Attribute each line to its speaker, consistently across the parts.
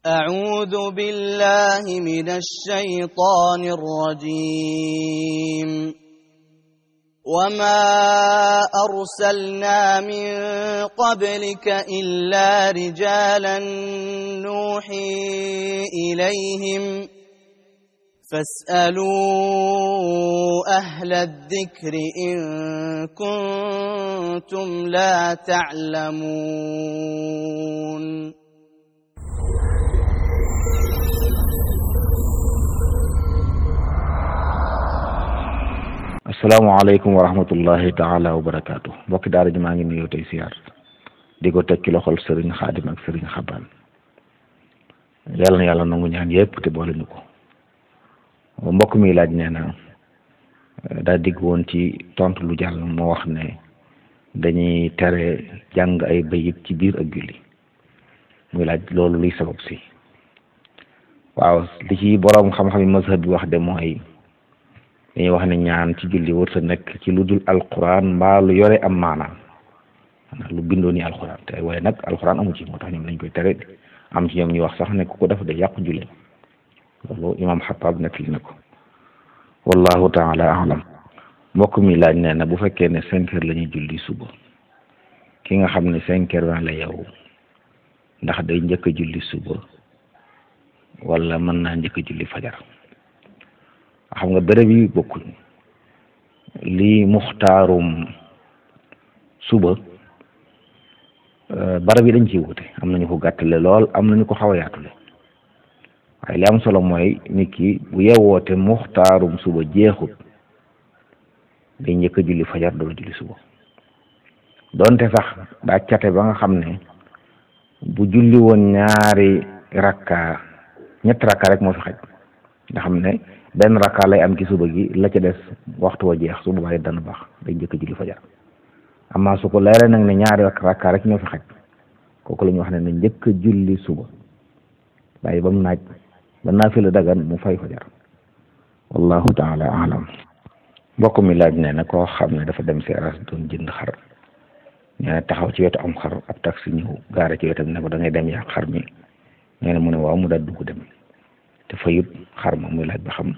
Speaker 1: أعوذ بالله من الشيطان الرجيم وما أرسلنا من قبلك إلا رجالا نوحي إليهم فاسألوا أهل الذكر إن كنتم لا تعلمون
Speaker 2: asalaamaaleykum wa rahmatullahi taala wa barakaatu mbokki daara ji maa ngi nuyoo tey siyaar di ko teg ci loxol Serigne Xaadim ak Serigne Xabaan yàlla na yàlla nangu ñaan yëpp te boole ñu ko mbokk mi laaj nee na daa digg woon ci tontu lu jàll moo wax ne dañuy tere jàng ay bayit ci biir ak julli muy laaj loolu luy sabab si waaw li ci boroom xam-xam yi mazhab bi wax de mooy dañuy wax ne ñaan ci julli wërta nekk ci lu dul alquran mbaa lu yore am maanaam lu bindoo ni alquran te waaye nag alquran amu ci moo tax ñoom dañ koy tere am ci ñoom ñu wax sax ne ku ko def de yàqu julli loolu imam Xattaab nettali na ko wallahu taala alam mbokk mi laaj nee na bu fekkee ne 5 heures la ñuy julli suba ki nga xam ne 5 heures la yow ndax day njëkk a julli suba wala mën naa njëkk a julli fajar xam nga béréb yi bokkuñ lii muxtaarum suba barab yi dañ ciy wute am nañu ko gàttale lool am nañu ko xaw a yaatule waaye li am solo mooy nit ki bu yeewoote muxtaarum suba jeexut day njëkk a julli fajar doo julli suba donte sax daa cate ba nga xam ne bu julli woon ñetti rakka rek moo fi xaj nga xam ne benn rakka lay am ci suba gi la ca des waxtu wa jeex su boobaa dana baax day njëkk a julli fajar amaa su ko leeree nag ne ñaari rakka rek ñoo fi xaj kooku la ñu wax ne njëkk a julli suba bàyyi ba mu naaj ba naafila dagan mu fay fajar wallahu taala alam mbokk mi laaj nee na koo xam ne dafa dem seeraas doon jënd xar nee na taxaw ci wetu am xar ab taxi ñëw gaare ci wetam ne ko da ngay dem yàq xar mi nee na mu ne waaw mu daal dugg dem te fayut xar ma muy laaj ba xam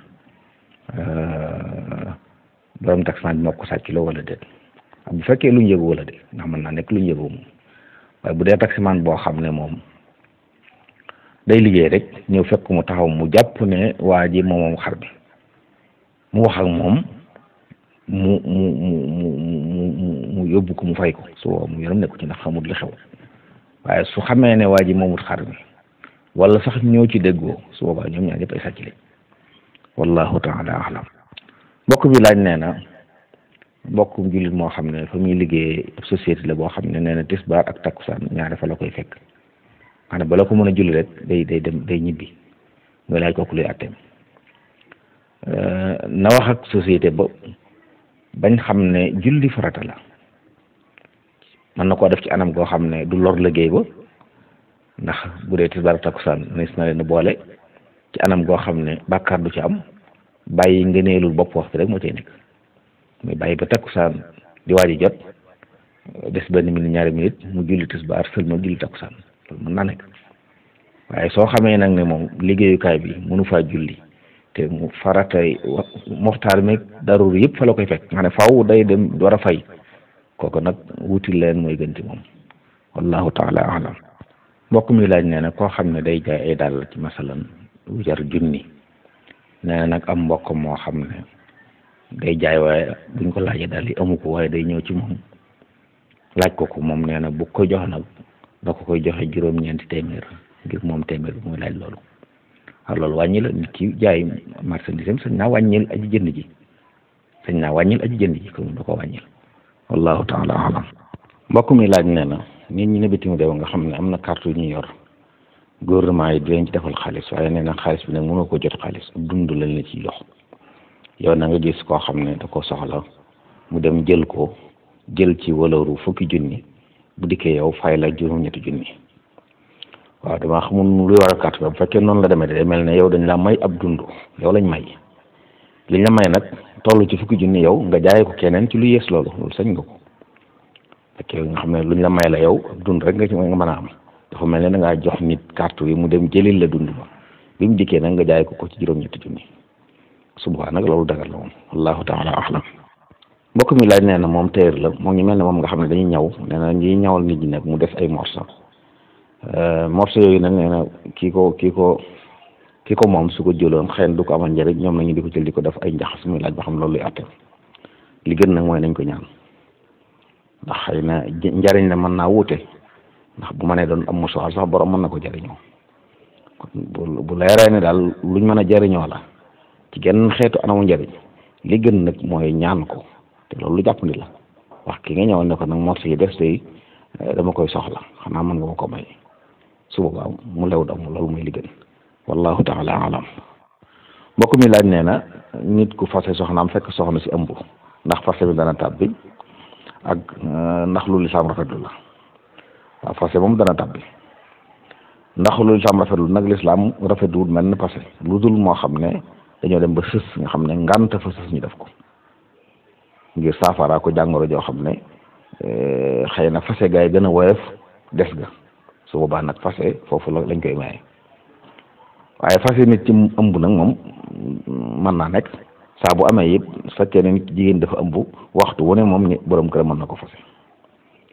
Speaker 2: borom taximaan bi moo ko sàcc la wala déet bu fekkee lu ñu yëgu wala déet ndax mën naa nekk lu ñu yëgu moom waaye bu dee taximaan boo xam ne moom day liggéey rek ñëw fekk mu taxaw mu jàpp ne waa ji moom xar bi mu wax ak moom mu yóbbu ko mu fay ko su boobaa mu yaram nekku ci ndax xamut li xew waaye su xamee ne waa ji moomut xar bi wala sax ñoo ci déggoo su boobaa ñoom ñaar ñëpp ay sàcc lañ wallahu taala alam mbokk bi laaj nee na mbokkum jullit moo xam ne fa muy liggéey société la boo xam ne nee na tisbaar ak takkusaan ñaare fa la koy fekk xanaa bala ko mën a julli rek day dem day ñibbi nga laaj kooku luy àtteem na wax ak société ba bañ xam ne julli farata la mën na koo def ci anam goo xam ne du lor liggéey ba ndax bu dee tisbaar takkusaan nis na leen boole ci anam goo xam ne bàkkaar du ci am bàyyi ngëneelul bopp waxtu rek moo cay nekk muy bàyyi ba takkusaan di waaj jot des benn minute ñaari minute mu julli tisbaar sëlmal julli takkusaan loolu mën naa nekk waaye soo xamee nag ne moom liggéeyukaay bi mënu faa julli te mu faratay moxtaar meeg daruri yëpp fa la koy fekk nga ne faaw day dem war a fay kooku nag wuti leen mooy gën ci moom wallahu taala alam mbokk mi laaj nee na koo xam ne day jaay ay dàll ci masalan lu jar junni nee na nag am mbokk moo xam ne day jaay waaye buñ ko laajee daal yi amu ko waaye day ñëw ci moom laaj ko moom nee na bu ko jox nag da ko koy joxe juróom-ñeenti téeméer ngir moom téeméer bi muy laaj loolu waaw loolu wàññi la nit ki jaay marchandise am sañ naa wàññil aji jënd ji comme da ko wàññil wallahu taala alam mbokk mi laaj nee na nit ñi ne bitim réew nga xam ne am na carte yu ñu yor gouvernement yi di leen ci defal xaalis waaye nee na xaalis bi nag mënoo ko jot xaalis dund lañ la ciy jox yow na nga gis koo xam ne da ko soxla mu dem jël ci walooru fukki junni bu dikkee yow fay la juróom-ñetti junni waaw damaa xamul luy war a carte bi bu fekkee noonu la demee day mel ne yow dañ la may ab dund yow lañ may liñ la may nag toll ci fukki junni yow nga jaay ko keneen ci lu yées loolu sañ nga ko fekkee nga xam ne luñ la may la yow ab dund rek nga ci nga mën a am dafa mel ne da ngaa jox nit carte yi mu dem jëlil la dund ba bi mu dikkee nag nga jaay ko ci juróom-ñetti junni subaa nag loolu dagal la moom wallahu taala ahlam. mbokk mi laaj nee na moom téer la moom ñu mel ne moom nga xam ne dañuy ñaw nee na ñi ñawal nit ñi nag mu def ay morceau yooyu nag nee na kii ko moom su ko jëloon xëy na du ko amal njëriñ ñoom nañu di ko jël di ko def ay njaxas muy laaj ba xam loolu luy àtte li gën nag mooy nañ ko ñaan ndax xëy na njariñ la mën naa wuute ndax bu ma nee doon am musuwaar sax borom mën na ko jëriñoo kon bu leeree ne daal luñ mën a jëriñoo la ci genn xeetu anamu njëriñ li gën nag mooy ñaan ko te loolu lu jàppandi la wax ki nga ñëwoon ne ko nag morceau yi des tey dama koy soxla xanaa mën nga ma ko may su boobaa mu lew dam loolu mooy li gën wallahu taala alam. mbokk mi laaj nee na nit ku fase soxnaam fekk soxna si ëmb ndax fase bi dana tàbbi ak ndax lu lislaam rafetlu la waaw fase moom dana tàbbi ndax lu lislaam rafetlu nag lislaam rafetluwul mel ne fase lu dul moo xam ne dañoo dem ba sës nga xam ne ngànt fa sës ñu def ko ngir saafara ko jàngoro joo xam ne xëy na fase gaay gën a woyof des ga su boobaa nag fase foofu la lañ koy maye waaye fase nit ci ëmb nag moom mën naa nekk saa bu amee yëpp su fekkee ne nit jigéen dafa ëmb waxtu wu ne moom ni borom kër mën na ko fase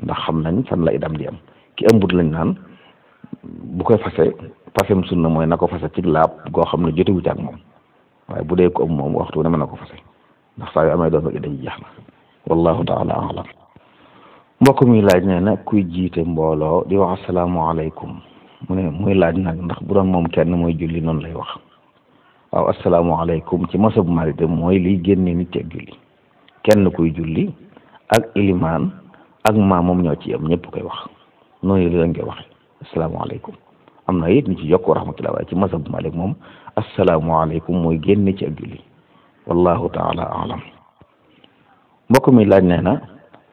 Speaker 2: ndax xam nañ fan la idam di am ki ëmbut lañ naan bu koy fase fasem sunna mooy na ko fase ci laab goo xam ne jotewu ci ak moom waaye bu dee ko ëmb moom waxtu wu ne mën na ko fase ndax saa yu amee doon rek dañuy jeex na wallahu taala alam. mbokk mi laaj nee na kuy jiite mbooloo di wax asalaamaaleykum mu ne muy laaj nag ndax bu doon moom kenn mooy julli noonu lay wax waaw asalaamaaleykum ci masab Maalik mooy liy génne nit ak julli kenn kuy julli ak ilimaan ak moom ñoo ci yam ñëpp koy wax noonu li lañ koy waxe asalaamaaleykum am na it ñu ci yokk wa rahmatullah waaye ci masab Maalik moom asalaamaaleykum mooy génne ci ak julli wallahu taala alam. mbokk mi laaj nee na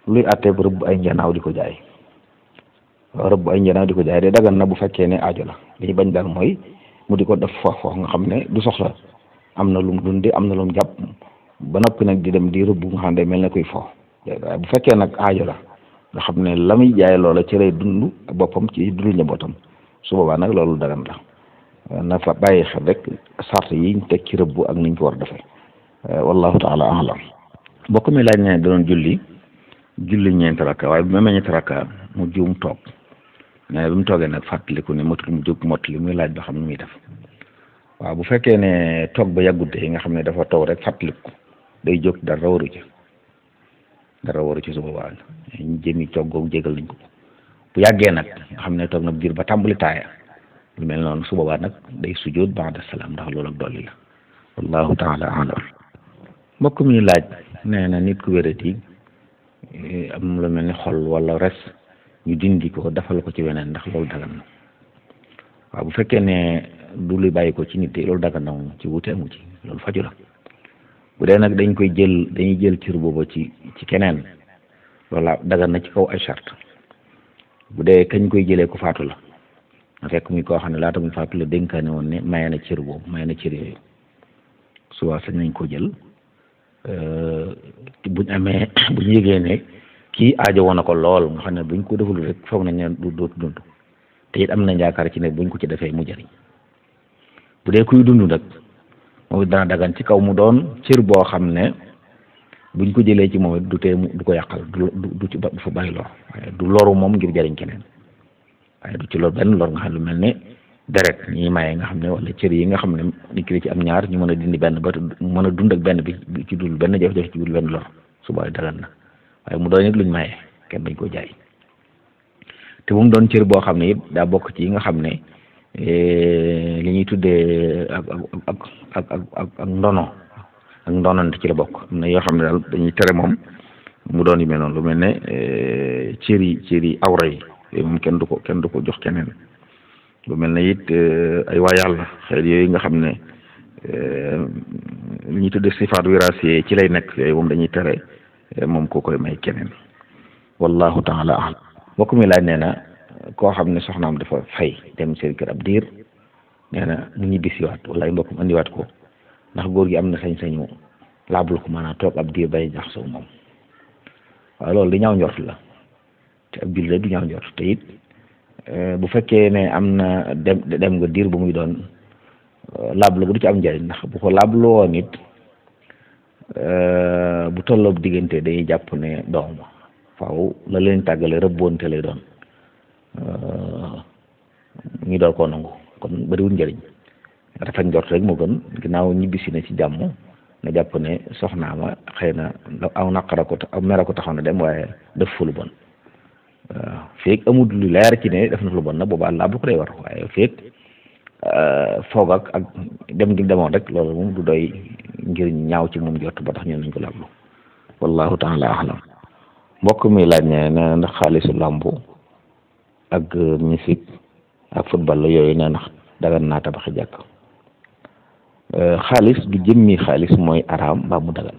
Speaker 2: luy àtteeb rëbb ay njanaaw di ko jaay rëbb ay njanaaw di ko jaay de dagan na bu fekkee ne aajo la li ñu bañ daal mooy mu di ko def foofu nga xam ne du soxla am na lu mu dundi am na lu mu jàpp ba noppi nag di dem di rëbb nga xam ne day mel ne kuy fo waaye bu fekkee nag aajo la nga xam ne la muy jaay loola ci lay dund ak boppam ci dundu njabootam su boobaa nag loolu dagan la na fa bàyyi xel rek sart yi ñu teg ci rëbb ak niñ ko war a defee wallahu taala alam. mbokk mi laaj ne doon julli ñeenti rakka waaye bu ma ñeenti rakka mu juum toog mais bi mu toogee nag fàttaliku ne motul mu jóg mottali muy laaj ba xam ne muy def waaw bu fekkee ne toog ba yàggute yi nga xam ne dafa toog rek fàttaliku day jóg dara waru ci su boobaa ñu jëmi toog googu jégal nañ ko bu yàggee nag nga xam ne toog na biir ba tàmbali taaya lu mel noonu su boobaa nag day sujjóot ba'da salaam ndax loolu ak dolli la wallahu taala alam. mbokk mi laaj nee na nit ku wérati am lu mel ni xol wala res ñu dindi ko defal ko ci weneen ndax loolu dagan na waaw bu fekkee ne du luy bàyyi ko ci nit yi loolu dagan na moom ci wuute amu ci loolu faju la bu dee nag dañuy jël cër booba ci keneen loolu dagan na ci kaw ay charte bu dee kañ koy jëlee ko faatu la na fekk muy koo xam ne laata muy faatu la dénkaane woon ne maye na cër boobu maye na cër yooyu suba sañ nañ ko jël buñ yëgee ne kii aajo woon na ko lool nga xam ne buñ ko deful rek foog nañ ne du dootu dund te it am nañ yaakaar ci ne buñ ko ci defee mu jëriñ bu dee kuy dund nag moom it dana dagan ci kaw mu doon cër boo xam ne buñ ko jëlee ci moom it du tee du ko yàqal du ci du fa bàyyi lor waaye du loru moom ngir jëriñ keneen waaye du ci lor benn lor nga xam lu mel ne deret ñi maye nga xam ne wala cër yi nga xam ne nit ki ci am ñaar ñu mën a dindi benn ba mën a dund ak benn bi ci dul benn jafe-jafe ci dul benn lor suba dagan na waaye mu doon nit luñ maye kenn dañ ko jaay te bu mu doon cër boo xam ne it daa bokk ci yi nga xam ne li ñuy tuddee ak ndono ak ndonante ci la bokk am na yoo xam ne daal dañuy tere moom mu doon yu mel noonu lu mel ne cër yi awra yi moom kenn du ko jox keneen lu mel ne it ay waa yàlla xeet yooyu nga xam ne li ñuy tuddee sifaat wiraasiye ci lay nekk yooyu moom dañuy tere moom koo koy may keneen wallahu taala alam. mbokk mi laaj nee na koo xam ne soxnaam dafa fay dem seen kër ab diir nee na mu ñibbisiwaat wala ay mbokkam andiwaat ko ndax góor gi am na sañ-sañu laabul ko maanaam toog ab diir bay jaxasoo moom waaw loolu di ñaaw njort la te ab jullit du ñaaw njort te it bu fekkee ne am na dem nga diir bu muy doon laablu bu du ci am njëriñ ndax bu ko laablu woon it bu tolloob diggante dañuy jàpp ne doom faaw la leen tàggale rëbboonte lay doon ñu door koo nangu kon bariwul njëriñ rafet njort rek moo gën ginnaaw ñibbisi na ci jàmm na jàpp ne soxnaama xëy na aw naqara ko aw mera ko taxaw na dem waaye def fu lu bon waaw feeg amul lu leer ci ne def na lu bon na boobaa laablu ko day war waaye feeg foog ak dem gi demoon rek loolu moom du doy ngir ñaaw ci moom jot ba tax ñu nañ ko laablu wallahu taala alam mbokk mi laaj ne ne ndax xaalisu làmbu ak musique ak football la yooyu nee ndax dagan naa tabaxi jàkk xaalis du jëmmi xaalis mooy araam mbaa mu dagan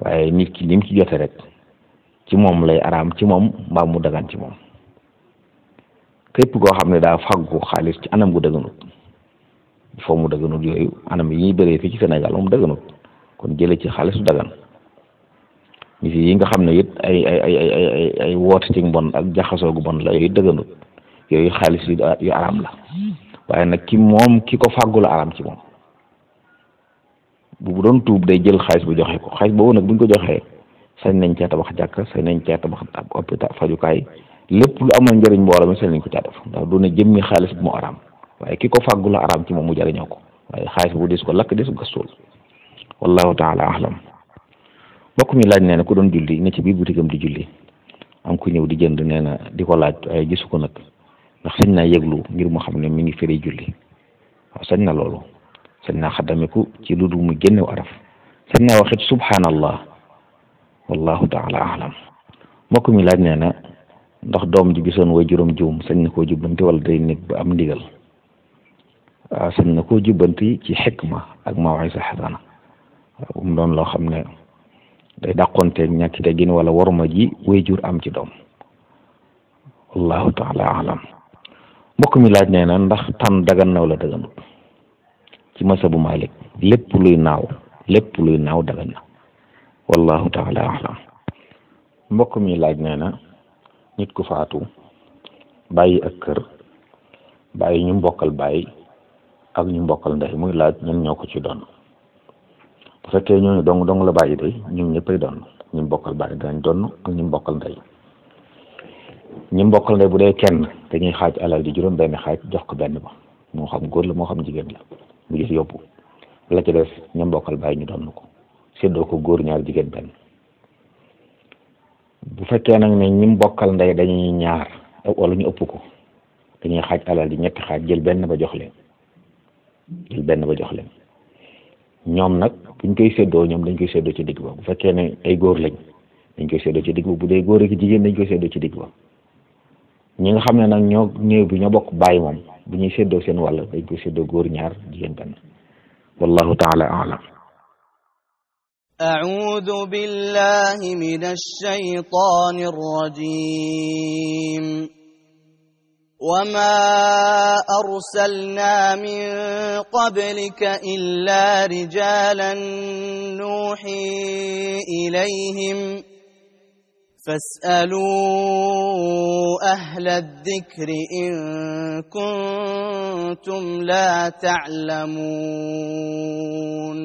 Speaker 2: waaye nit ki lim ci jote rek ci moom lay araam ci moom mbaa mu dagan ci moom képp koo xam ne daa faggu xaalis ci anam gu dëgganut foo mu dëgganut yooyu anam yi ñuy bëree fii ci Sénégal moom dëgganut kon jële ci xaalis du dagan nit yi nga xam ne it ay woote ci mbon ak jaxasoo gu bon la yooyu dëgganut yooyu xaalis yu araam la waaye nag ki moom ki ko fàggu la araam ci moom bu doon tuub day jël xaalis bu joxe ko xaalis boobu nag buñ ko joxee sañ nañ cee tabax jàkk sañ nañ cee tabax ab hôpital fajukaay lépp lu amal njëriñ mbooloo mi sañ nañ ko caa def ndax du ne jëmmi xaalis bu mu araam waaye ki ko fàggu la araam ci moom mu jëriñoo ko waaye xaalis bu dis ko lakk dis ko gastuul wallahu taala alam mbokk mi laaj nee na ku doon julli ne ci biir butigam di julli am ku ñëw di jënd nee na di ko laaj waaye gisu ko nag ndax sañ naa yëglu ngir mu xam ne mi ngi firi julli waaw sañ na loolu sañ naa xaddamiku ci lu dul mu génnew araf sañ naa waxit subhanallah wallahu taala alam mbokk mi laaj nee na ndax doom ji gisoon way juróom juum sañ na koo jubbanti wala day nekk ba am ndigal waaw sañ na koo jubbanti ci xikma ak mawisa xasana waaw bu mu doon loo xam ne day dàqonteeg ñàkki teggin wala waruma ji way jur am ci doom wallahu taala alam mbokk mi laaj nee na ndax tan dagan na wala daganut ci masabu Malik lépp luy naaw dagan na wallahu taala alam mbokk mi laaj nee na nit ku faatu bàyyi ak kër bàyyi ñu mbokkal bàyyi ak ñu mbokkal ndey muy laaj ñun ñoo ko ci doon bu fekkee ñooñu dong la bàyyi day ñun ñëppay doon ñu mbokkal bàyyi danañ doon ak ñu mbokkal ndey ñi mbokkal ndey bu dee kenn dañuy xaaj alal ji juróom benn xaaj jox ko benn ba moo xam góor la moo xam jigéen la mu gis yóbbu la ci des ñi mbokkal bàyyi ñu doon ko séddoo ko góor ñaar jigéen benn bu fekkee nag ne ñi mbokkal ndey dañuy ñaar wala ñu ëpp ko dañuy xaaj alal ji ñetti xaaj jël benn ba jox leen ñoom nag buñ koy séddoo ñoom dañ koy séddoo ci digg ba bu fekkee ne ay góor lañ dañ koy séddoo ci digg ba bu dee góor ak jigéen dañ koy séddoo ci digg ba ñi nga xam ne nag ñoo néew bi ñoo bokk bàyyi moom bu ñuy séddoo seen wàll dañ koy séddoo góor ñaar jigéen benn wallahu taala alam
Speaker 1: أعوذ بالله من الشيطان الرجيم وما أرسلنا من قبلك إلا رجالا نوحي إليهم فاسألوا أهل الذكر إن كنتم لا تعلمون